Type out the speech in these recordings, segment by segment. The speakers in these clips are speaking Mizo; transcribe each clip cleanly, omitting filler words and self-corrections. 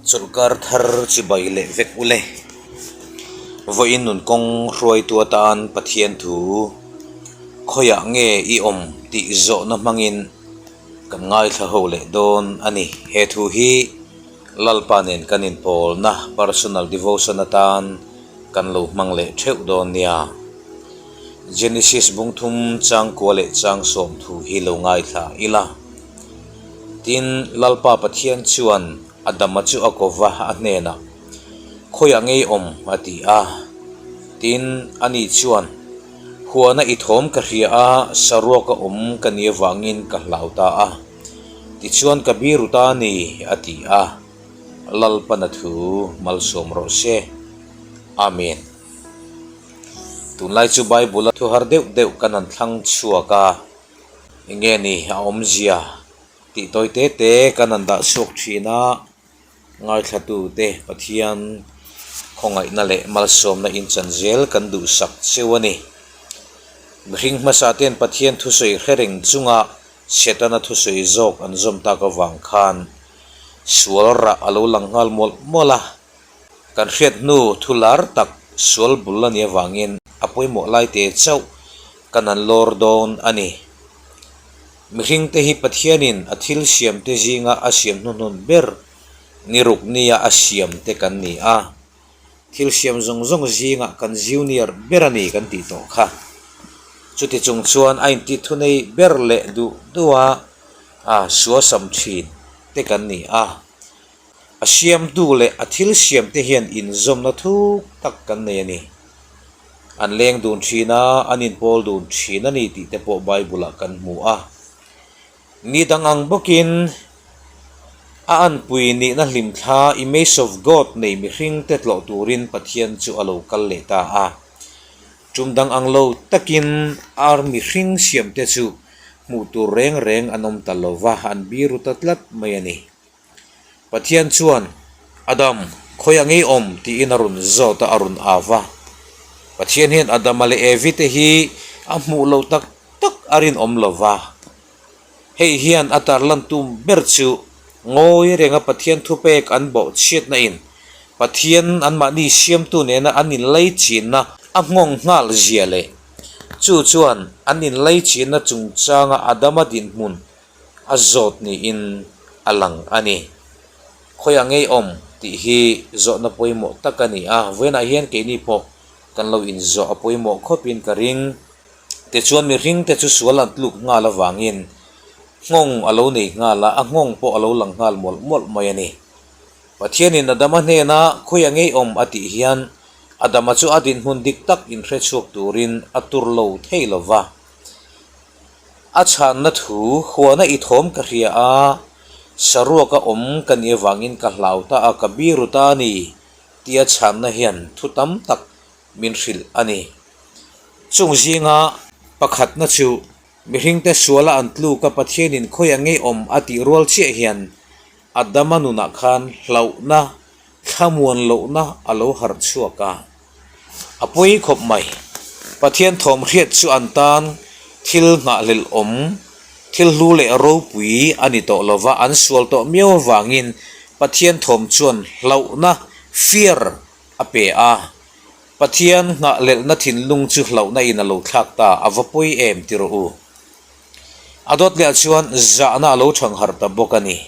Chawlhkar thar chibai leh vek ule. Vawiin nun kawng hruaitu atan Pathian thu khawiah nge i awm tih zawhna hmangin kan ngaithla ho leh dawn a ni. He thu hi Lalpa nen kan inpawlna personal devotion atan kan lo hmang leh theuh dawn nia. Genesis bungthum changkua leh changsawm thu hi lo ngaithla ila. Tin, Lalpa Pathian chuan Adama chu a ko va, a hnenah, Khawiah ngei awm? a ti a. Tin, ani chuan, Huana i thawm ka hria a, saruaka awm ka ni avangin ka hlau ta a. Tichuan ka biru ta a ni, a ti a. Lalpana thu malsawm rawh se. Amen. Tunlai chu Bible-a thu har deuh deuh kan han thlang chhuak a. Enge ni a awmzia tih tawi te te kan han dah chhuak thin a, ngaithlatute Pathian khawngaihna leh malsawmna inchan zel kan duhsak cheu a ni. Mihring hmasa ten Pathian thusawi hre reng chunga Setana thusawi zawk an zawm tak avang khan sual rah a lo lang nghal mawlh mawlh a, kan hriat hnu thu lar tak sual bul a nih avangin a pawimawh lai te chauh Kan an lawr dawn a ni. Mihringte hi Pathianin a thil siamte zinga a siam hnuhnun ber ni ruk nia a siamte kan ni a. Thil siam zawng zawng zingah kan junior ber a ni kan tih tawh kha. Chuti chung chuan a inti thunei ber leh duh duha a suasam thin te kan ni a. A siamtu leh a thil siamte hian inzawmna thuk tak kan nei a ni. An leng dun thin a, an inpawl dun thin a ni tih te pawh Bible-ah kan hmu a. Ni dang ang bawkin a anpui nihna hlimthla, image of God, nei mihringte tlawh turin Pathian chu a lo kal leh ta a. Tum dang ang lo takin ar mihring siamte chu hmuh tur reng reng an awm ta lo va, an biru ta tlat mai a ni. Pathian chuan, Adam, khawiah ngei awm? tiin a rawn zawt a, a rawn au va. Pathian hian Adama leh Evi te hi a hmuh loh tak tak a rinawm lo va. Hei hian a tarlan tum ber chu ngawi renga Pathian thupek an bawhchhiatna in Pathian anmahni siamtu nena an inlaichinna a nghawng nghal zia leh chu chuan an inlaichinna chungchanga Adama dinhmun a zawt niin a lang a ni. Khawiah ngei awm tih hi zawhna pawimawh tak a ni a, vawiinah hian keini pawh kan lo inzawh a pawimawh khawpin ka ring. Tichuan mihringte chu sual an tluk nghal avangin nghawng a lo nei nghal a, a nghawng pawh a lo lang nghal mawlh mawlh mai a ni. Pathianin Adama hnena khawiah ngei awm a tih hian Adama chu a dinhmun dik tak inhrechhuak turin a tur lo thei lo va. A chhanna thu huana i thawm ka hria a, saruaka awm ka nih avangin ka hlau ta a, ka biru ta a ni tia chhanna hian thu tam tak min hrilh a ni. Chung zinga pakhatna chu mihringte suala an tluk a Pathianin khawiah ngei awm a tih rual chiah hian Adama nunah khan hlauhna thlamuan lohna a lo harh chhuak a. A pawi khawp mai. Pathian thawm hriat chu an tan thil nghahhlelh awm, thil hlu leh ropui a ni tawh lova, an sual tawh miau avangin Pathian thawm chuan hlauhna, fear, a pe a. Pathian nghahhlelhna thinlung chu hlauhna in a lo thlak ta, a va pawi em ti rawh u. A dawt leh ah chuan zahna a lo thang harh ta bawk a ni.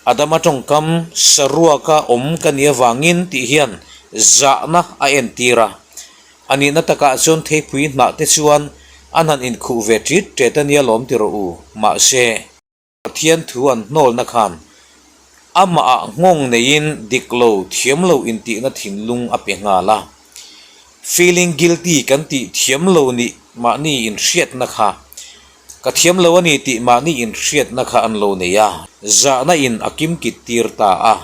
Adama tawngkam saruaka awm ka nih avangin tih hian zahna a entir a. A nihna takah chuan theipui hnah te chuan an han inkhuh ve ṭit ṭet a nia lawm ti rawh u. Mahse, Pathian thu an hnawlna khan amahah nghawng neiin dik lo, thiam lo intihna thinlung a pe nghal a. Feeling guilty kan tih thiam lo nih mahni inhriatna kha Ka thiam lo a ni tih mahni inhriatna kha an lo nei a, zahna in a kimkit tir ta a,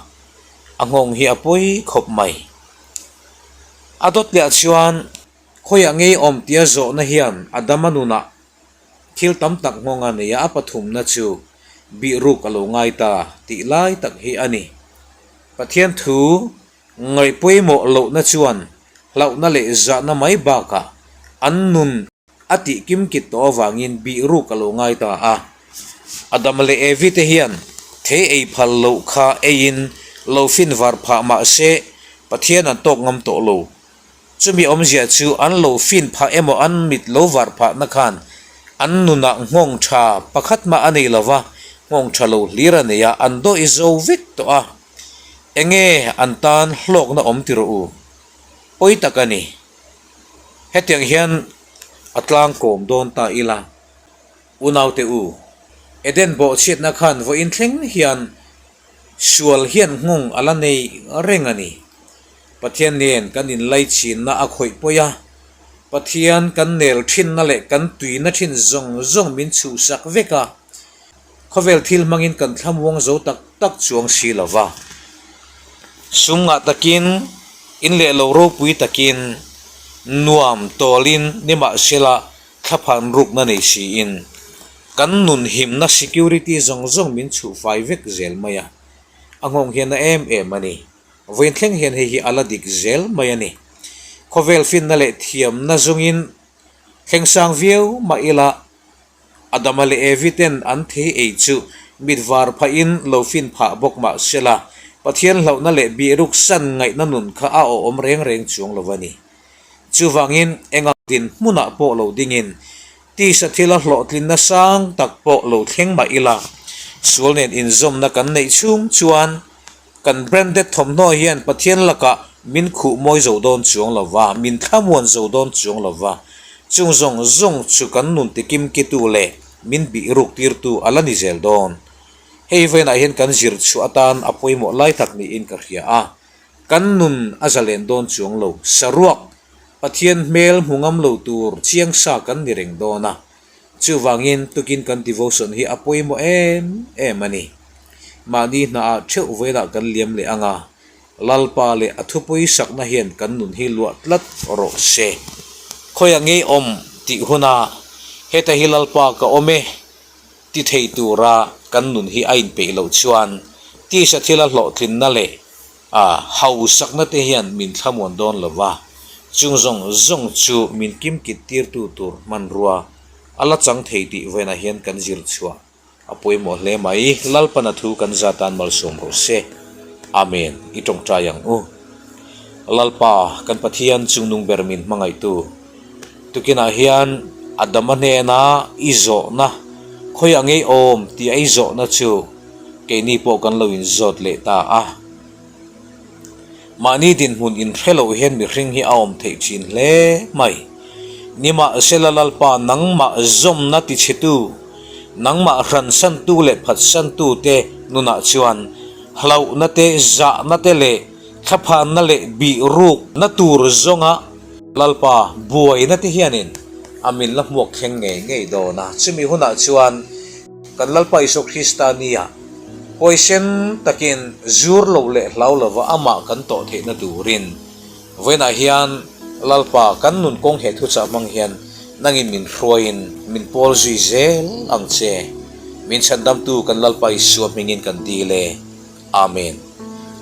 a nghawng hi a pawi khawp mai. A dawt leh ah chuan khawiah ngei awm tia zawhna hian a dama nunah thil tam tak nghawng a nei a, a pathumna chu bihruk a lo ngai ta tih lai tak hi a ni. Pathian thu ngaih pawimawh lohna chuan hlauhna leh zahna mai bakah an nun A tih kimkit tawh avangin bih ruk a lo ngai ta a. Adama leh Evi te hian thei ei phal loh kha eiin Lo fin var phah mah se Pathian an tawk ngam tawh lo. Chumi awmzia chu an lo fin phah emaw an mit lo var phahna khan an nunah nghawng tha pakhat mah a nei lo va, nghawng tha lo hlir a nei a, an dawih zo vek tawh a. Enge an tan hlawkna awm ti rawh u? Pawi tak a ni. Hetiang hian a tlangkawm dawn ta ila. Unaute u, Eden bawhchhiatna khan vawiin thleng hian sual hian nghawng a la nei reng a ni. Pathian nen kan inlaichhinna a khawih pawi a, Pathian kan nel thinna leh kan tuina thin zawng zawng min chhuhsak vek a, khawvel thil hmangin kan thlamuang zo tak tak chuang si lo va. Sum ngah takin, in leh lo ropui takin, nuam tawlin nimahsela Thlaphan rukna nei siin kan nun himna security zawng zawng min chhuh fai vek zel mai a, a nghawng hian a em em a ni. Vawiin thleng hian hei hi a la dik zel mai a ni. Khawvel finna leh thiamna zawngin thleng sang viau mah ila Adama leh Evi ten an thei ei chu mit var phahin lo fin phah bawk mah sela Pathian hlauhna leh bihruk san ngaihna nun kha a awhawm reng reng chuang lo a ni. Chuvangin enga dinhmunah pawh lo dingin tisa thila hlawhtlinna sang tak pawh lo thleng mah ila, sual nen inzawmna kan neih chhung chuan kan branded thawmhnaw hian Pathian lakah min khuh mawi zo dawn chuang lo va, min thlamuan zo dawn chuang lo va, chung zawng zawng chu kan nun tikimkitu leh min bih ruk tirtu a la ni zel dawn. Hei vawiinah hian kan zir chhuah atan a pawimawh lai tak niin ka hria a. Kan nun a zalen dawn chuang lo. Saruak, Pathian hmel hmu ngam lo tur chiang sa kan ni reng dawn a. Chuvangin tukin kan devotion hi a pawimawh em em a ni. Mahni hnaah theuh velah kan liam leh ang a, Lalpa leh a thupui sakna hian kan nun hi luah tlat rawh se. Khawiah ngei awm tih huna heta hi Lalpa ka awm e ti thei tura kan nun hi a inpeih loh chuan tisa thila hlawhtlinna leh a hausakna te hian min thlamuan dawn lo va, chung zawng zawng chu min kimkit tirtu tur hmanrua a la chang thei tih vawiinah hian kan zir chhuah a pawimawh hle mai. Lalpana thu kan za tan malsawm rawh se. Amen. I tawngtai ang u. Lalpa, kan Pathian chungnung ber min hmangaihtu. Tukinah hian Adama hnena i zawhna, khawiah ngei awm tih a i zawhna chu keini pawh kan lo inzawt leh ta a. Mahni dinhmun inhre loh hian mihring hi a awm theih thin hle mai. Nimahsela Lalpa nangmah zawmna tichhetu, nangmah hransantu leh phatsantute nunah chuan hlauhna te, zahna te leh thlaphanna leh bihrukna tur zawnga Lalpa buaina te hianin a min la hmuak thleng ngei ngei dawn a, chumi hunah chuan kan Lalpa Isua Krista nia huaisen takin zur lo leh hlau lova amah kan tawh theihna turin vawiinah hian Lalpa kan nun kawng he thuchah hmang hian nangin min hruaiin min pawl zui zel ang che. Min chhandamtu kan Lalpa Isua hmingin kan dil e. Amen.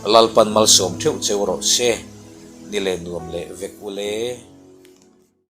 Lalpan malsawm theuh cheu rawh se. Ni leh nuam leh vek u le.